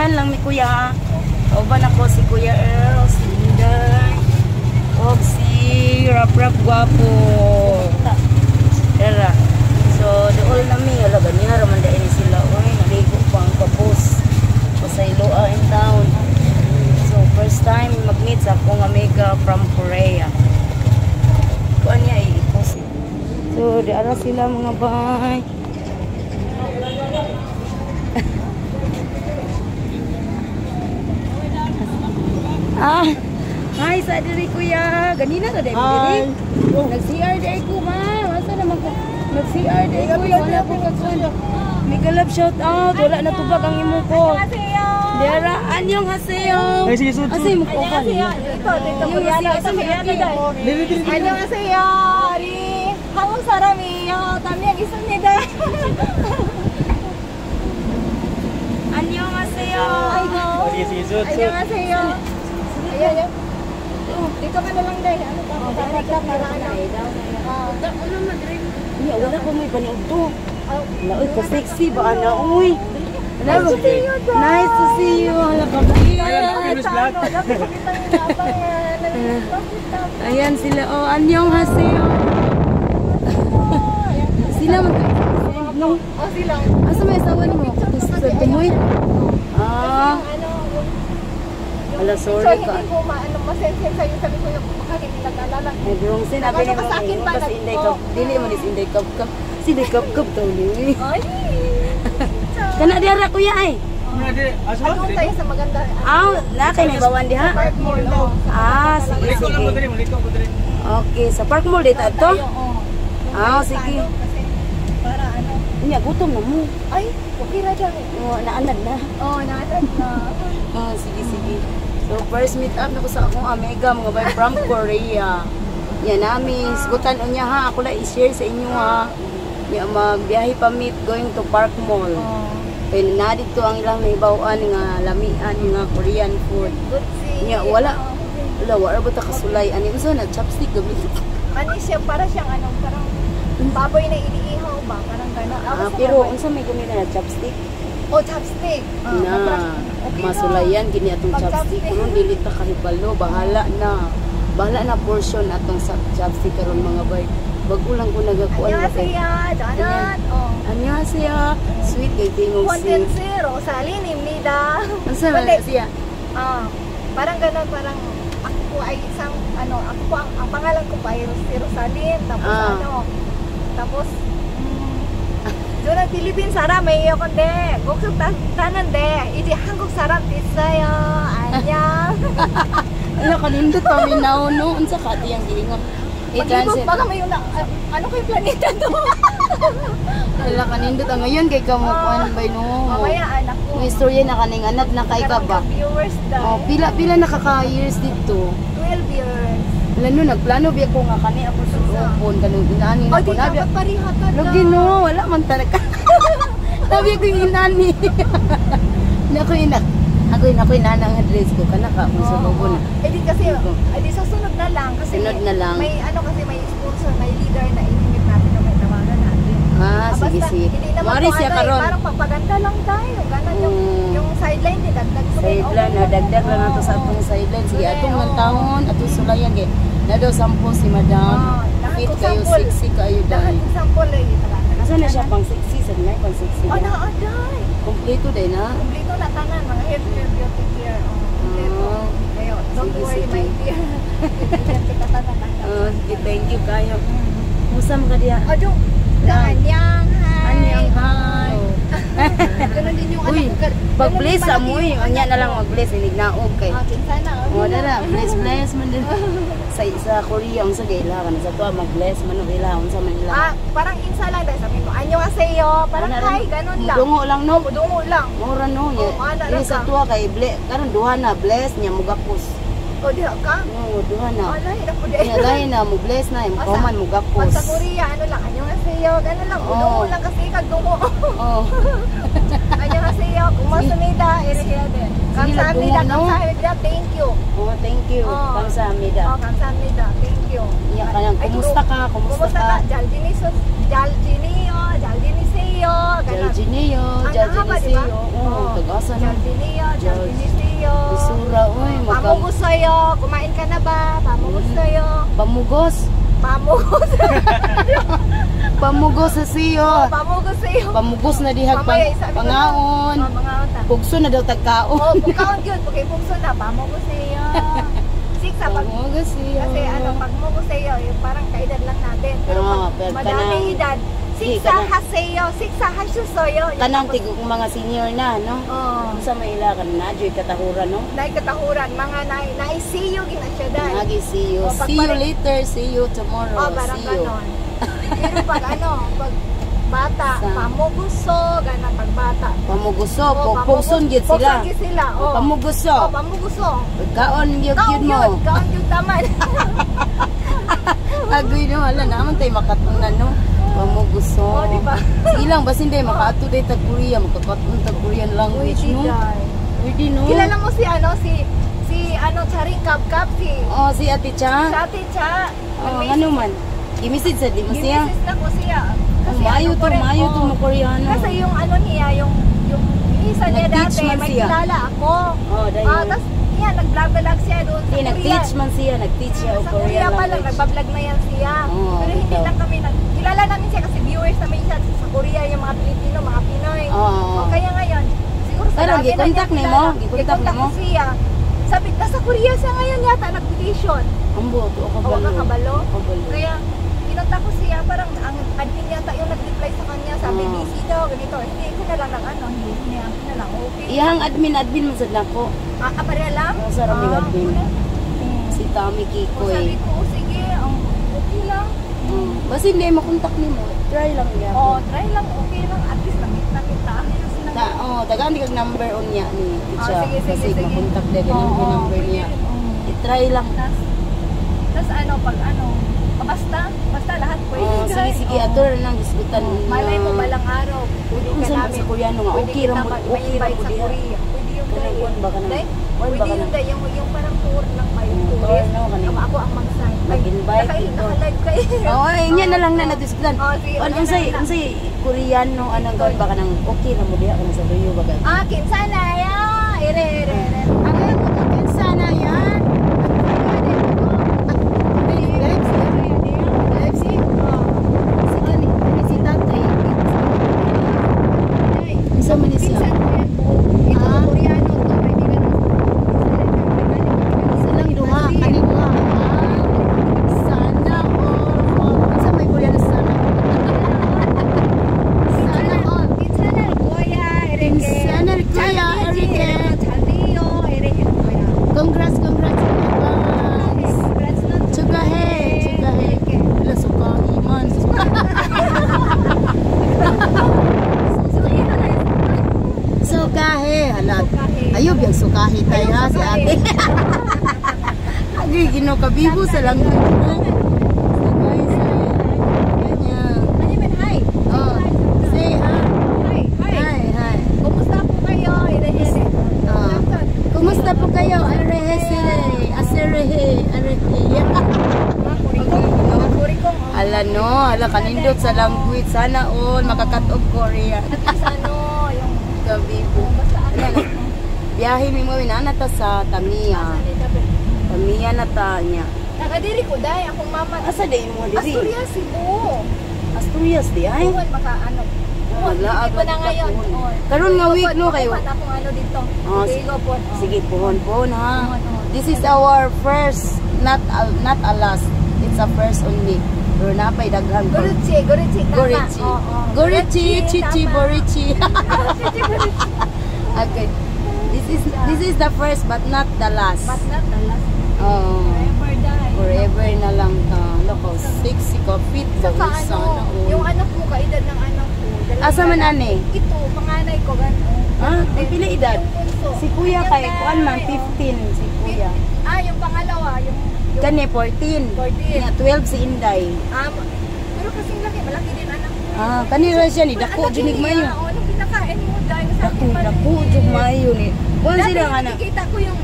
Nagdahan lang mi, kuya. Kauban ako si Kuya Earl, si Inday, og si Rap Rap Guapo. Tara. So, dool na mi. Wala, ganyan raman dahil ni sila. Uy, naligo pa ang kapos. Pasayloa in town. So, first time mag-meet sa akong amiga from Korea. Kuan niya, i-post. So, di ara sila, mga bay. Ah, hi sa diri, kuya. Ganina ra dai mo diri. Nag-CR dai ko, ma. Asa naman ko? Nag-CR dai ko, wala ko kakuan. Mega love shout out. Wala na tubag ang imo ko. Diara, annyeonghaseyo. Ay, sige, sud, sud. Asa mo ko kan? Ito, dito, Koreano. Annyeonghaseyo. Ito, Koreano dahil. 안녕하세요. 우리 한국 사람이에요. 담양 있습니다. Annyeonghaseyo. 아이고. Sige, sige, sud, sud. 안녕하세요. Ayan, ayan. Dito ka na lang dahil. Ano pa? Dapat ka para ano. Ah. Nya wala ko may paniud to. Wala oy, ka sexy ba ana oy. Nice to see you. Nice to see you. Hala ka. Famous vlog. Ano, dapat kita yung naabangan. Ayan sila oh, annyeonghaseyo. Sila man no. Oh, sila. Asa may asawa nimo? Sa tumoy. Ah, Ano, ala so, sorry ka. Hindi ko maano, masensen sa'yo. Sabi ko yung baka hindi nag-alala. Nag-wrong sin abi Ano ni ka mo. sa akin ba? Kasi inday kap, dili man is inday kap kap. Si inday kap kap taw ni. Ay! Kana diara, kuya ay. Asa Doon tayo sa maganda. Aw, na kay may bawan diha. Park Mall. Oh. Ah, sige Maliko lang ko sige. diri, maliko ko diri. Okay, sa Park Mall dito ato. Tayo, oh. Doon Ah, tayo sa sige. ano, kasi para ano. Nya gutom na mo. Ay, okay ra dyan. Oh, naanad na. Oh, naanad na. Oh, sige sige. So first meet up na ko sa akong amiga, mga bay, from Korea. Yan nami, sgutan unya ha, ako lang i-share sa inyo ha. Ya magbiyahe pa meet going to Park Mall. Oh. Kay na dito ang ilang nahibaw-an nga lamian nga Korean food. Good see. Nya wala wala wala ba ta kasulay ani unsa na chopstick gamit. Ano siya, para siyang ano, parang baboy na iniihaw ba? Parang gano'n. Ah, basta pero baboy. unsa may gamitan na chopstick? Oh, chopstick. Ah, Na okay na. masulayan gini atong Pag chopstick. chopstick. Kuno dili ta kahibalo, bahala na. Bahala na portion atong sa chopstick karon, mga bay. Bago lang ko nagakuan ba kay. 안녕하세요. 저는 어, 안녕하세요. Sweet kay tingog si. 콘텐츠 로살린입니다. Unsa man Kundi, siya? Ah, parang gano'n, parang ako po ay isang, ano, ako po, ang pangalan ko po ay si Rosalyn, tapos ano, tapos, 저는 필리핀 사람이에요. 근데 목숨 따는데 이제 한국 사람 됐어요. 안녕. Ala kanindot paminaw no. Unsa ka diyang giingon? Paglibog, I-translate. baka may una, ah, ano kayo planeta to? Ala kanindot ang ngayon kay ka mo kuan bay no. Mamaya, anak ko. May istorya na kaning anak na kay ka ba? Viewers dahil. Oh, pila pila nakaka years dito. 12 years. Wala no, nagplano biya ko nga kani ako sa grupon kanong inani Oh, na ko di na biya. dapat pareha ka na. Lagi no, wala man talaga. Sabi ko yung inani. Na ko ina. Ako ina ko inana ang address ko kana ka kung sa Oo. lubon. Eh di kasi, Ito. eh di sa sunod na lang. Kasi Sunod may, na lang. May ano kasi may sponsor, may leader na inimit natin na may tawagan natin. Ah, Ah, sige basta, sige. hindi naman Mari to siya ano eh, karon. parang papaganda lang tayo. Ganon yung, yung sideline, di dagdag ko rin. Sideline Okay na dagdag lang nato sa Oo. atong sideline. Sige, Correct, atong oo. lantawon, atong sulayan kay na daw sampo si madam. Oo, lahat Fit ko kayo, sample. sexy kayo Lahat dahil. ng sample eh. Talaga. Asa na siya pang sexy sa nay pang sexy. Oh, naa, day. Kompleto day na. Kompleto na tanan, mga hair care, beauty care. Oh, kompleto. Ah. Ngayon, don't Sige, worry, sige. my dear. Bibigyan kita tanan. Oh, sige, thank you kayo. Musa mo ka diha. Adong, anyang, hi. Anyang, hi. Ganun din yung Uy, anak ko. pag-bless Ganun din sa mo palagi yung unya anak na lang ko. mag-bless inignaog kay. Ah, kinsa na. Oh, dara, bless bless man din. Sa Korea unsa kay ila kana sa tuwa mag-bless man og ila unsa man ila. Ah, parang insa lang dahil sabihin mo, annyeonghaseyo, parang Ana hi, ganun lang. Dungo lang no. Dungo lang. Mura no nya. Oo, ana Dili lang sa ka. tuwa kay ble karon duha na bless nya mugapos. O, di ka? Oo, duha na. Ala, hirap po Nya din. lahi na mo bless na mo Ah, kauman mugapos. Pag sa Korea, ano lang, annyeonghaseyo, ganun lang. Oo. Dungo lang kasi kag dungo. Oh. Annyeonghaseyo, kumasamida, irihiya din. Kamsahamnida, dungo, no? kamsahamnida, thank you. Oh, thank you. Oo. Kamsahamnida. Oh, kamsahamnida, thank you. Iya kanang Ay, kumusta ka? Kumusta Kumusta ka? ka? Jaljinis, Jaljiniyo, Jaljiniseyo. Jalgineo, ganon. Jalgineo, Ang haba, di ba? Jalgineseo. Oo, tag-asa na. Jalgineo, Jalgineseo. Isura, uy, magka Pamugusoyo, kumain ka na ba? Pamugusoyo. Pamugos. Pamugos. Pamugos sa siyo. Oh, pamugusoyo. Pamugos na dihag pang, Mamaya, sabi ko na. pangaon. Oh, mangaon ta. Pugso na daw tagkaon. Oh, pagkaon yun, pagkipugso na, pamugusoyo. Six sa pag Pamugos siyo. kasi ano, pag muguseyo, yung parang kaedad lang natin. Pero Ah, pag pero madaming kanang- edad, Di, siksa kanang- haseyo, siksa hasusoyo. Yung Kanang tapos- tig mga senior na, no? Oh. Unsa may ila kan na joy katahuran, no? Nay katahuran, mga nay, naisiyo gina siya dahil. Lagi see you. Oh, pag See you later, see you tomorrow. Oh, parang See you. ganon. Pero pag ano, pag bata, pamuguso, ganon pag bata. Pamuguso, Oh, pugson gyud sila. Pugson gyud sila. Oh, Oh. pamuguso. Oh, pamuguso. Pagkaon gyud Kaon gyud mo. gyud, kaon gyud taman. Agoy no, ala naman tay makatunan no. Pamuguso. Oh, di ba? Sige lang basin day makaadto day tag Korea, makakatun tag Korean language no. Pwede no. Kilala mo si ano, si si ano, Charing Kapkap, si Oh, si Ate Cha. Sa Ate Cha. Oh, ano man? I-message sa di mo siya. Gimisis na ko siya. Oh, maayo ano to, ko rin, maayo to oh. mo Koreano. Kasi yung ano niya, yung isa niya Nag-teach dati, man may siya. kilala ako. Oh, dayon. Ah, tas yan, nag-vlog siya doon sa Di, Korea. nag-teach man siya, nag-teach siya og Sa Korean Korea pa lang, language. nagbablog na yan siya. Oo, Pero hindi ito. lang kami, nag, kilala namin siya kasi viewers namin siya sa Korea, yung mga Pilipino, mga Pinoy. Oo. O, kaya ngayon, siguro sa Pero dami na gikontak niya nimo? kilala. Gikontak Gikontak nimo? ko siya. Sabi, nasa Korea siya ngayon yata, nag-vacation. Ambo, to ako O, kabalo. ka kabalo. Kabalo. Kaya, kinontak ko siya, parang ang admin yata yung nag-reply sa kanya, sabi, Oo. busy daw, ganito. Hindi ko na lang ng ano, hindi, hinayaan ko na lang, okay. Iyang admin, admin man sad nako. Ah, ah, pareha lang? Oo, sa raming Ah, admin. wala. Si Tommy O, Kikoy. sabi ko, oh, sige, ang okay lang. Basin di makontak nimo. Try lang gyud. Oh, try lang, okay lang. At least na-meet na kita. Ta, oh, tagaan di kag number on niya ni Ah, Ticha. sige, sige, Kasi sige. makontak dia ganun Oo, yung number pwede niya. rin, oo. I-try lang. Tas, tas ano, pag ano, ah, basta, basta lahat pwede. Oh, sige, guys. sige, Oo. ato ra lang hisgutan. Oo, malay mo, balang araw, pwede ka Unsa man namin. sa Koreano nga, Pwede okay ra kita mo, okay ra ma-invite mo sa diha. Korea. Pwede yung Kanang day. kuwan ba kanang- Day, kuwan ba pwede yung kanang- day, yung parang tour lang ba, yung Mm, tour, tourist. no, kanang- Ako, ako ang mag-sign. Ay, Mag-invite dito. Naka-live kayo. Oh, ay, nya na lang na natisgutan. Oh, sige, On wala unsay na lang. unsay Koreano anang gawin ba kanang okay ra mo diha kanang sa Rio ba ka? Ah, kinsa na ya. Ere, ere, ere. Agay ko kinsa na yan. Live siya. Live siya. Si kani si tatay. Unsa man ni siya? Pinsan ko yan po. Ito, Ah. Koreano to. Kaibigan ko. Silang duha, kani duha. Ah, sana all. Unsa may Koreano sana? Sana all. Kinsa kuya, Erike. Kinsa na, kuya, Erike. Chaldio, Erike, kuya. Congrats, congrats in advance. Congrats na. Tsugahe, tsugahe. Wala sukahi man. So, ito na. Sukahe. Hala. Sukahe. Ayaw biyang sukahi tayo ha, si ate. Agay, ginoo kabibo sa langoy. Sakay, say. Ganyan. Ano yun? Hi. Oh, say ha. Hi, hi. Hi, hi. Kumusta po kayo? Ere, ere. Ah. Kumusta po kayo? Arehe sile. Aserehe. Arehe. Mga kurikong. oh. Ala no, ala kanindot sa language. Sana all makakat og Korea. At least ano, yung Kabibo. basta ano. Biyahe mi mo inana ta sa Tamiya. Tamiya na ta niya. Nakadiri ko dai akong mama. Asa day mo diri? Asturias Cebu. Asturias di ay. Puhon maka ano. Puhon, Naglaag hindi ko na ngayon. puhon. Oh. Karon nga week no kayo. Puhon akong ano dito. Oh, Digo po. Oh. Sige, puhon puhon ha. Puhon, puhon. This is our first, not a last. It's a first only. Pero napay daghan pa. Gorichi, Gorichi, tama. Gorichi. Oo, oo. Gorichi, chichi, tama. borichi. Chichi, borichi. Okay. This is the first but not the last. But not the last. Oh. Forever die. Forever na lang ta. Loko, sexy ka, fit ba? Saka ano, Sana all. yung anak mo, kaedad ng anak ko. Dalawang Asa man anak. ane? Ito, panganay ko, gano'n. Ah, ang pila edad? Yung bunso. Si kuya Yung kay kuan man day, oh. 15 si kuya. Ah, yung pangalawa, yung Kani 14. 14. Nya 12 si Inday. Ah, pero kasing laki, malaki din anak ko. Ah, kanira siya ni dako Malaki jud niya. mayo. Oo, anong kinakain mo dahil sa Dako akin dako jud mayo ni. Kuan Dati sila nga na. nakikita ko yung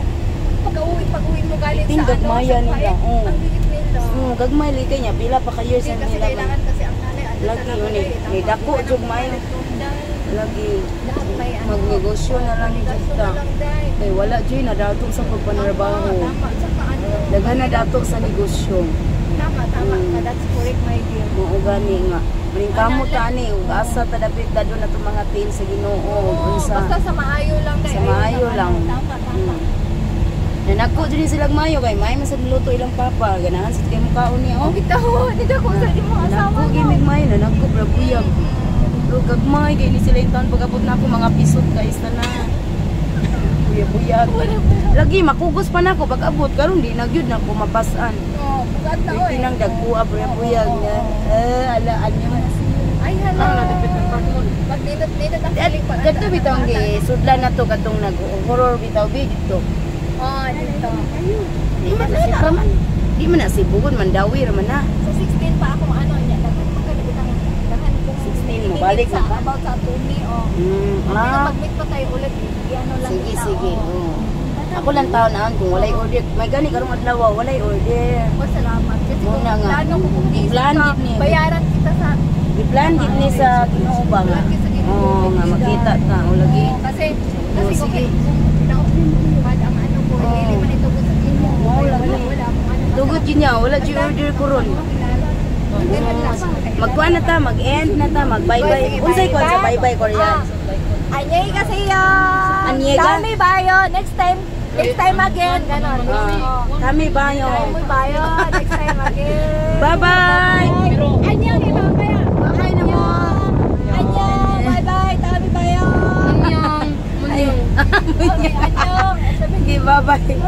pag-uwi mo galing sa Tindog ano, maya sa nila, paet. oo. Ang bilit nila. Gagmay li kay niya pila pa ka years Hindi na kasi nila. kailangan kasi ang nanay andun Lagi sa yun eh. lalaki, Ni tama. dako Di ba jud nang mayo. palit ko? Lagi Lahat may ano. Magnegosyo na lang Magnegosyo jud ta. na lang, day. Kay wala jud na dato sa pagpanarbaho. Tama, tama. Tsaka ano, Daghan na dato sa negosyo. Tama, tama. That's correct, my dear. Mao gani nga. Maning kamo ta ani ug asa ta dapit ta doon na itong mga tin sa Ginoo Oo, unsa. basta sa maayo lang, day. Sa Ayaw maayo sa ano. lang. Tama, tama. Nanagko dyan silang mayo kay may man sa niluto ilang papa. Ganahan sa kay mukaon niya oh. Oh, bitaw, hindi ko sa di mo asawa Nanagko no. gimig mayo, nanagko brabuyag. Pero gagmay kay ni sila yung taon pag-abot na ako mga pisot guys na. Buyag-buyag. Lagi makugos pa nako pag-abot karon di na gyud na ako mapasan. No, bugat na oy. Pwede nang dagkuha brabuyag na. Eh ala anyo. Ay, hala. Ah, natipid ng park mo. Pag nindot nindot ang feeling pa. Kadto bitaw ang sudlan na to katong nag horror bitaw bi dito. Oh, dito. Di man na si man. Di man na si Bugon Mandawi ra man na. So 16 pa akong ano niya, daghan man ka bitaw daghan kung 16 mo, balik sa na ka? About sa Tumi oh. Pero mag-meet pa tayo ulit, eh. I-ano lang Sige, kita, sige. oh. Oo. Ako lang taon naan kung walay order. May gani karong adlaw walay order. Oh, salamat. Kasi kung Muna nga. plano ko kung busy Plan ka, gid ni. bayaran kita sa Giplan gid ni sa Ginoo ba nga. Plan gid sa Ginoo. Oo nga makita ta o lagi. Oo, kasi kasi Oo, kung sige. kung bad ang ano ko, Oo. dili man ito sa Ginoo. Oo, Wala lagi. wala akong ano. Tugot yun niya, wala jud order ko ron. Magkuan na ta, mag-end na ta, mag bye-bye. Unsay kuan sa bye-bye Korean? Anyay kasi yan. Anyega? Kami bayo. Next time, next time again. Ganon. Ah, Oo. kami bayo. Kami bayo. Next time again. Bye-bye. Anyang, iba kaya. Bye na mo. Anyang, bye-bye. Kami bayo. Anyong. Okay, anyang. Sige, bye-bye.